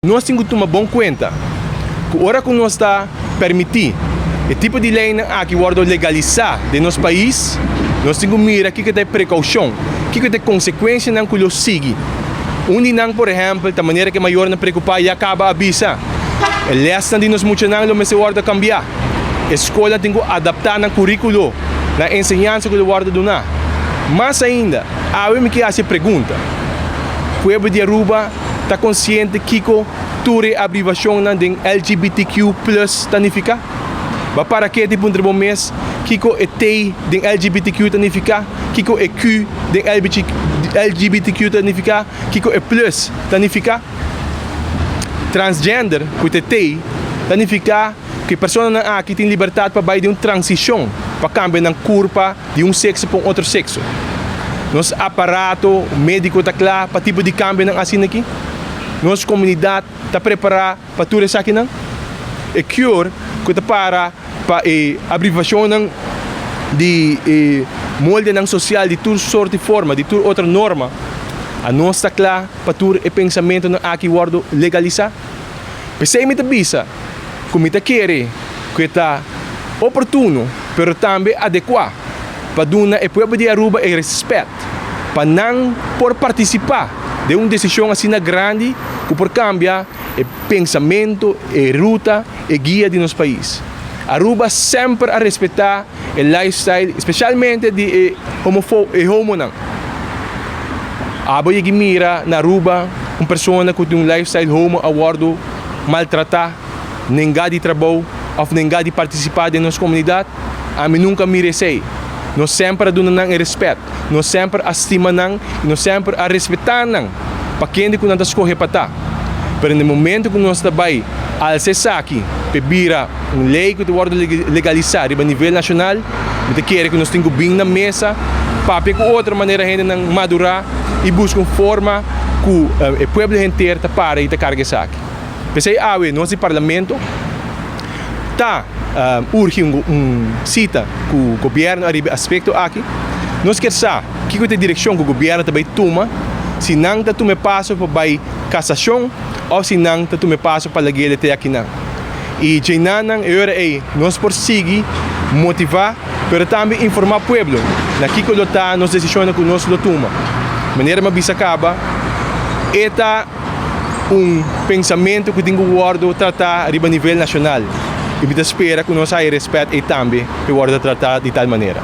Nos tin ku tuma bon kuenta ku ora ku nos ta permití e tipo di leinan aki wòrdu legalisá den nos pais, nos tin ku mira kiko ta e prekoushon, kiko ta e konsekuensianan ku lo sigui. Un di nan, por ehèmpel, ta manera ku e mayornan preokupá ya kaba a bisa, e lèsnan di nos muchanan lo mester wòrdu kambiá, e skolnan tin ku adaptá nan kuríkulo na e enseñansa ku lo wòrdu duná. Mas ainda, awe mi ke hasi e pregunta, Pueblo di Aruba, ta konsiente kiko tur e abrivashonnan den LGBTQ plus ta nifiká? Ba para kete i puntra bo mes kiko e T den LGBTQ ta nifiká, kiko e Q den LGBTQ ta nifiká, kiko e plus ta nifiká. Transgender, ku ta e T, ta nifiká ku e personanan aki tin libertat pa bai den un transishon pa kambia nan kurpa di un sekso pa un otro sekso. Nos aparato médiko ta kla pa tipo di kambionan asina aki? Nos komunidat ta prepará pa tur esakinan? E cure ku ta para pa e abrivashonnan di e moldenan sosial di tur sort i forma, di tur otro norma, anos ta kla pa tur e pensamentunan aki wòrdu legalisá? P'esei mi ta bisa ku mi ta kere ku e ta oportuno pero tambe adekuá pa duna e pueblo di Aruba e respet pa nan por partisipá den un desishon asina grandi ku por kambia e pensamento, e ruta, e guia di nos pais. Aruba semper a respetá e lifestyle, spesialmente di e homofo, e homonan. Abo yegi mira na Aruba un persona ku tin un lifestyle homo a wòrdu maltratá, nengá di trabou òf nengá di partisipá den nos komunidat? Ami nunka mira esei. Nos semper a duna nan e rèspèt, nos semper a stima nan i nos semper a respetá nan pa kende ku nan ta skohe pa ta. Pero na e momento ku nos ta bai alsa esaki pa e bira un lei ku ta wòrdu legalisá riba nivel nashonal, mi ta kere ku nos tin ku bin na mesa, papia ku otro manera hendenan madurá i buska un forma ku e pueblo henter ta para i ta karga esaki. P'esei awe nos di Parlamento ta urgi un sita ku gobièrnu ariba e aspekto aki. Nos kier sa kiko ta e direkshon ku gobièrnu ta bai tuma, si nan ta tuma e paso pa bai kasashon òf si nan ta tuma e paso pa lag'é te akinan. I djeinanan e ora ei nos por sigui motivá pero tambe informá pueblo na kiko lo ta nos desishonnan ku nos lo tuma. Manera mi a bisa kaba, e ta un pensamentu ku tin ku wòrdu tratá riba nivel nashonal i mi ta spera ku nos haya rèspèt ei tambe pa e wòrdu tratá di tal manera.